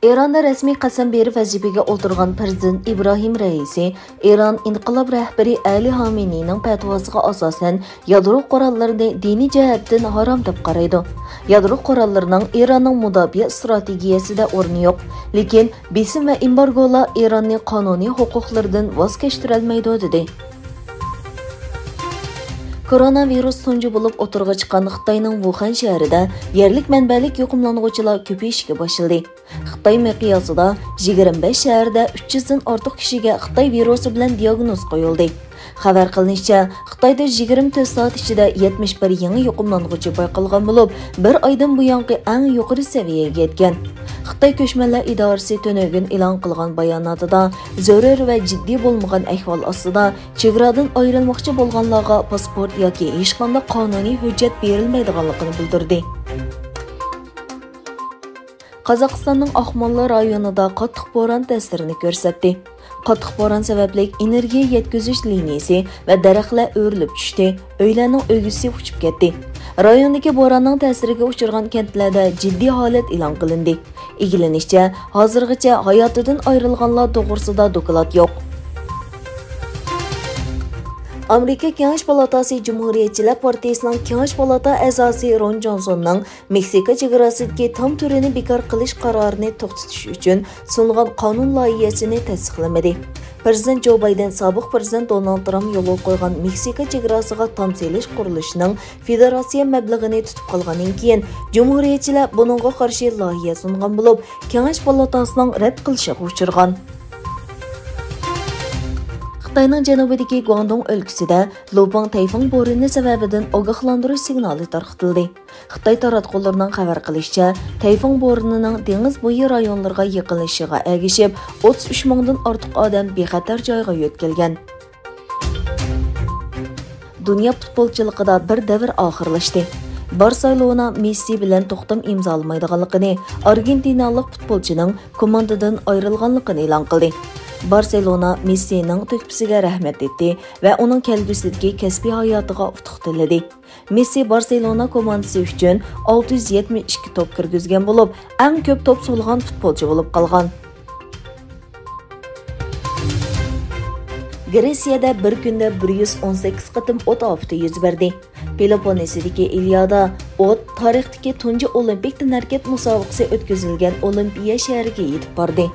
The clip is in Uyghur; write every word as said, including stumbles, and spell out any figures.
ئىراندا رەسمىي قەسەم بېرىپ ۋەزىپىگە ئولتۇرغان پىرېزىدېنت ئىبراھىم رەئىسى ئىران ئىنقىلاب رەھبىرى ئەلى خامېنىينىڭ پەتىۋاسىغا ئاساسەن، يادرو قوراللىرىنى دىنىي جەھەتتىن ھارام دەپ قارايدۇ. يادرو قوراللىرىنىڭ ئىراننىڭ مۇداپىئە ئىستراتېگىيەسىدە ئورنى يوق، لېكىن بېسىم ۋە ئېمبارگولار ئىراننى قانۇنىي ھوقۇقلىرىدىن ۋاز كەچتۈرەلمەيدۇ، دېدى. كوروناۋىرۇس تۇنجى بولۇپ ئوتتۇرىغا چىققان خىتاينىڭ ۋۇخەن شەھىرىدە يەرلىك مەنبەلىك يۇقۇملانغۇچىلار كۆپىيىشكە باشلىدى. خىتاي مىقياسىدا يىگىرمە بەش شەھەردە ئۈچ يۈزدىن ئارتۇق كىشىگە خىتاي ۋىرۇسى بىلەن دىياگنوز قويۇلدى. خەۋەر قىلىنىشىچە، خىتايدا يىگىرمە تۆت سائەت ئىچىدە يەتمىش بىر يېڭى يۇقۇملانغۇچى بايقالغان بولۇپ، بىر ئايدىن بۇيانقى ئەڭ يۇقىرى سەۋىيەگە يەتكەن. خىتاي كۆچمەنلەر ئىدارىسى تۈنۈگۈن ئېلان قىلغان باياناتىدا، زۆرۈر ۋە جىددىي بولمىغان ئەھۋال ئاستىدا چېگرادىن ئايرىلماقچى بولغانلارغا پاسپورت ياكى ھېچقانداق قانۇنىي ھۆججەت بېرىلمەيدىغانلىقىنى بىلدۈردى. قازاقىستاننىڭ ئاقموللا رايونىدا قاتتىق بوران تەسىرىنى كۆرسەتتى. قاتتىق بوران سەۋەبلىك ئېنېرگىيە يەتكۈزۈش لىنىيىسى ۋە دەرەخلەر ئۆرۈلۈپ چۈشتى، ئۆيلەرنىڭ ئۆگزىسى ئۇچۇپ كەتتى. رايوندىكى بوراننىڭ تەسىرىگە ئۇچرىغان كەنتلەردە جىددىي ھالەت ئېلان قىلىندى. ئىگىلىنىشىچە، ھازىرغىچە ھاياتىدىن ئايرىلغانلار توغرىسىدا دوكلات يوق. ئامېرىكا كېڭەش پالاتاسى جۇمھۇرىيەتچىلەر پارتىيىسىنىڭ كېڭەش پالاتا ئەزاسى رون جونسوننىڭ مېكسىكا چېگراسىدىكى تام تۈرىنى بىكار قىلىش قارارىنى توختىتىش ئۈچۈن سۇنغان قانۇن لايىھەسىنى تەستىقلىمىدى. پىرېزىدېنت جو بايدېن سابىق پىرېزىدېنت دونالد ترامپ يولغا قويغان مېكسىكا چېگراسىغا تام سېلىش قۇرۇلۇشىنىڭ فېدېراتسىيە مەبلىغىنى تۇتۇپ قالغاندىن كېيىن، جۇمھۇرىيەتچىلەر بۇنىڭغا قارشى لايىھە سۇنغان بولۇپ، كېڭەش پالاتاسىنىڭ رەت قىلىشىغا ئۇچرىغان. خىتاينىڭ جەنۇبىدىكى گۇاڭدۇڭ ئۆلكىسىدە لۇپاڭ تەيفۇڭ بورىنى سەۋەبىدىن ئاگاھلاندۇرۇش سىگنالى تارقىتىلدى. خىتاي تاراتقۇلىرىنىڭ خەۋەر قىلىشىچە، تەيفۇڭ بورىنىنىڭ دېڭىز بويى رايونلىرىغا يېقىنلىشىشىغا ئەگىشىپ، ئوتتۇز ئۈچ مىڭدىن ئارتۇق ئادەم بىخەتەر جايغا يۆتكەلگەن. دۇنيا پۇتبولچىلىقىدا بىر دەۋر ئاخىرلاشتى. بارسېلونا مېسسى بىلەن توختام ئىمزالىمايدىغانلىقىنى، ئارگېنتىنالىق پۇتبولچىنىڭ كوماندىدىن ئايرىلغانلىقىنى ئېلان قىلدى. بارسېلونا مېسسىنىڭ تۆھپىسىگە رەھمەت ئېيتتى ۋە ئۇنىڭ كەلگۈسىدىكى كەسپىي ھاياتىغا ئۇتۇق تىلىدى. مېسسى بارسېلونا كوماندىسى ئۈچۈن ئالتە يۈز يەتمىش ئىككى توپ كىرگۈزگەن بولۇپ، ئەڭ كۆپ توپ سولىغان پۇتبولچى بولۇپ قالغان. گرېتسىيەدە بىر كۈندە بىر يۈز ئون سەككىز قېتىم ئوت ئاپىتى يۈز بەردى. پېلوپوننېسدىكى ئىلىيادا ئوت تارىختىكى تۇنجى ئولىمپىك تەنھەرىكەت مۇسابىقىسى ئۆتكۈزۈلگەن ئولىمپىيە شەھىرىگە يېتىپ باردى.